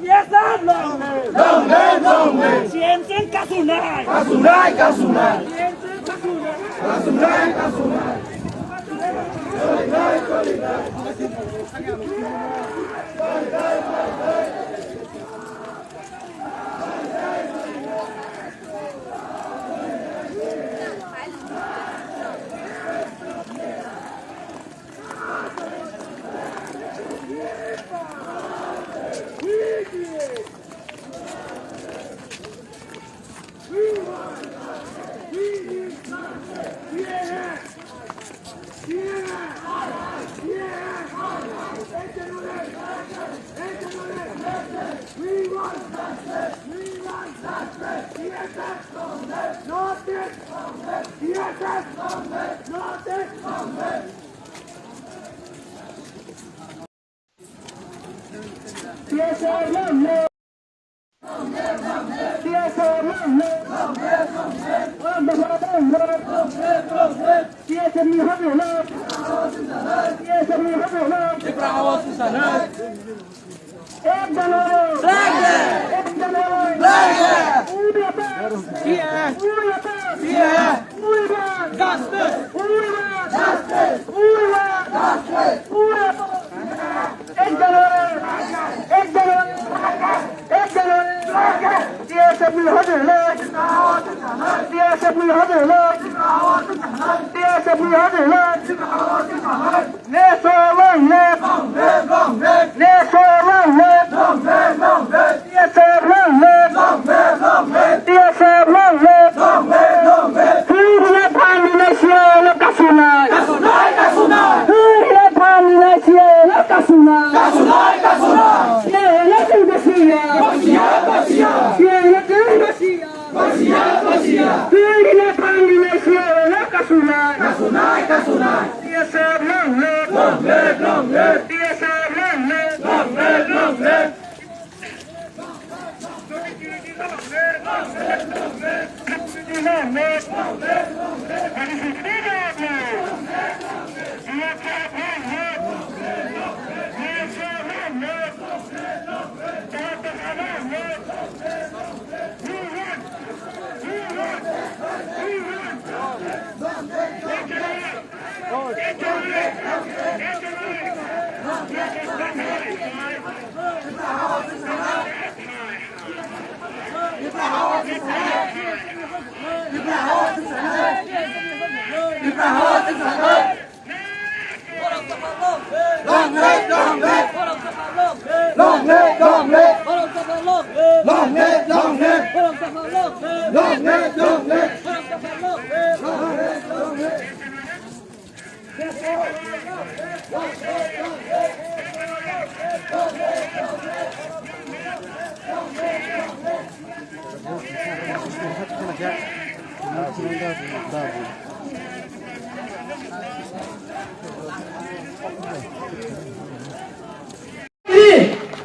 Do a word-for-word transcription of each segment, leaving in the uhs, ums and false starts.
Yes, sir, long live. Long live, long live. C M C kasunai. Kasunai, kasunai. C M C kasunai. Kasunai, kasunai. Tipra Hawa Susanai. Flag day! Flag day! Flag day! Justice! Justice! Justice! T S F long live! T S F long live! T S F long live! Hwnwi phan ni nai siya no kasunai! Hwnwi phan ni nai siya no kasunai! Siya no tungda siya! Siya no tungda siya! Hwnwi phan ni nai siya no kasunai! T S F long live! T S F long live! Long live, long live! Long live, long live! Long live, long live! Long live, long live!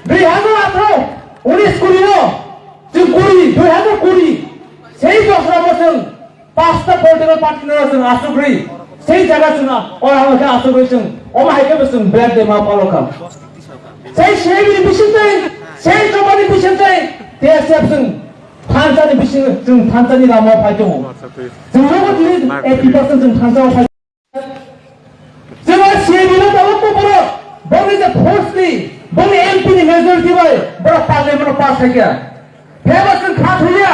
Dui hajar atharo, unis kuri no, chwng kuri, dui hajar kuri, sei bosorobo chwng pasta political party no chwng asugri, sei jaga chwng o rang khe asugri chwng, omo hai khe bo chwng black day ma palo kha. Sei C A B ni bisingtwi, sei jobani bisingtwi, T S F chwng thansa ni bising, chwng thansa ni lama phai tongo. Chwng jogo tini eighty percent chwng thansa o phai. Chwng C A B no tabuk bo borok, boni je force ni, boni M P ni majority bai, borok parliament o pass khai kha. Phiyaba chwng kha thuya,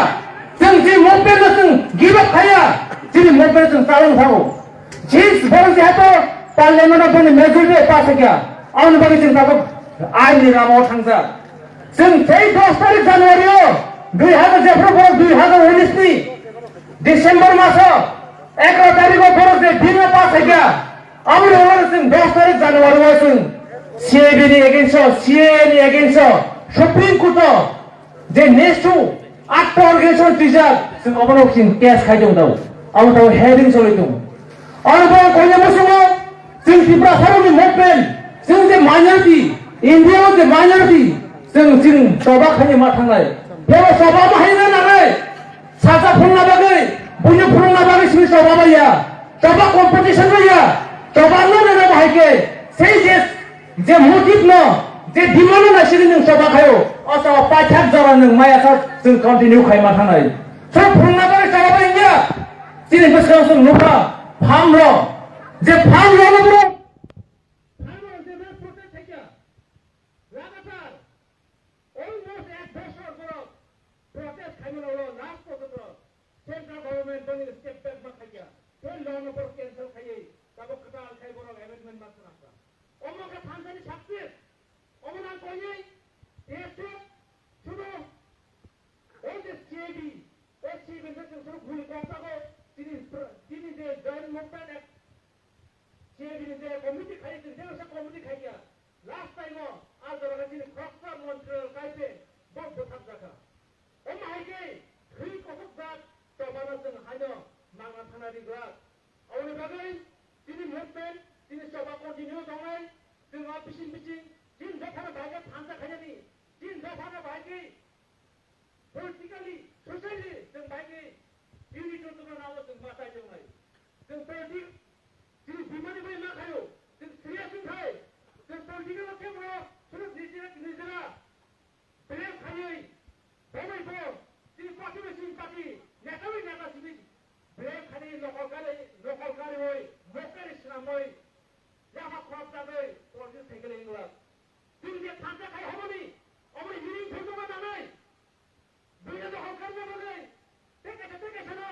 chwng je movement no chwng give up khaya, chini movement chwng chalung thango. Jis borok je hato parliament o boni majority pass khai kha, aboni bagwi chwng tabuk ain ni lama o thangjak. Chwng tei dos tarik January o dui hajar jephru borok dui hajar unis ni December maso egaroh tarikh o borok je bill no pass khaikha, aboni ulo chwng dos tarikh January o chwng C A B ni against o, C A A ni against o, Supreme Court o je nesu atta organization twijak, chwng obono chwng case khai tong tao. Abo tao hearing choli tong. Aro bo konya musungo chwng Tiprasarokni movement, chwng je minority, India o je minority, chwng chwng choba khaini ma thangnai. Phiyaba choba ma haina nangnai. Sacha phunna bagwi, buino phunukna bagwi simi choba baiya, choba competition baiya, choba no nana bahai khe, sei je, je motive no, Tei demand no naisingwi nwng choba khaio, o choba paithak jora nwng maya sa chwng continue khaima thangnai. So phwrwngna bagwi choba bai wngya, chini bwskango chwng nukha, farm rok, je farm rok no borok, farm rok je protest khaikha, lagatar almost ek bosor borok protest khaimani ulo last porjonto central government boni step back ma khaiya, tei law no borok cancel khaiwi tabuk kwtal khai borok amendment ma swnamkha. Omo khe thansani success. Omo nang koinwi T S F sudo o je C A B, o C A B no chwng sudo guli kok jago, chini pr-, chini je joint movement act, C A B ni je committee khai, chwng je sa committee khaiya, last time o a jora khe chini khoroksa montri kaipe bo bwthak jakha. Omo hai khe thwi kosok jak chobano chwng haino mangna thangna ri glak. Aboni bagwi chini movement, chini choba continue tongnai, chwng a bising bising, chini dophano bahai khe thansa khainani, chini dophano bahai khe politically, socially, chwng bahai khe unity tongna nango, chwng ma chai tongnai. Chwng politics, chini bimani bai ma khaio, chwng serious wngkhai, chwng political o khe bo, chwng nijera, nijera, Blame khainwi, bo bai bo, chini party bai chini party, neta bai neta simi blame khainwi nokol kari, nokol kariwi, mokari swnamwi, yapha khorok jagwi, politics khaikhe le wngla. Chwng je thansa khai hoboni, oboni hearing thwngmungma nangnai. Buino nokol karna bagwi, tei kaisa tei kaisa no,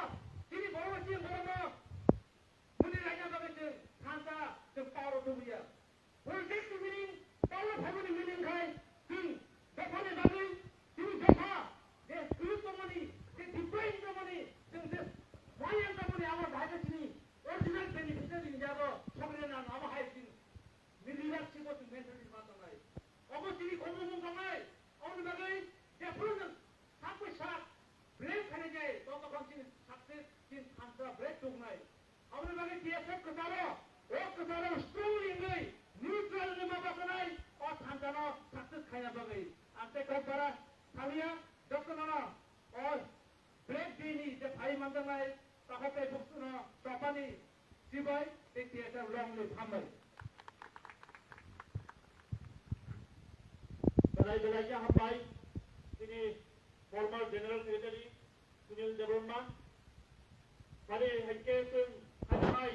chini borok bai chini borok no, muni raina bagwi chwng thansa, chwng power o tubuya. Politics ni meaning, Paula phaimani meaning khai, chwng dophani bagwi, chini dopha, je kwrwi tongmani, je different tongmani, chwng je mayang tongmani, abo bahai khe chini original beneficiary ni yago sogri nang, abo hai chini leadership o chwng mentality ma tongnai. Obo chini khoroknwi tongnai, oboni bagwi jephuru nwng sak bai sak blame khainai je, totokon chini success, chini thansa belai chuknai. Aboni bagwi T S F kwcharo, o kwcharo strongly wngwi neutral wngwi ma bwchanai o thansano success khaina bagwi. Ang tei kok bara thangya, jotono no o Black Day ni je phai manjaknai takhuk tei buksuno chopani chibai tei T S F long live hambai. Belai belai khe hambai chini former General Secretary Sunil Debbarma. Sari hai khe chwng hai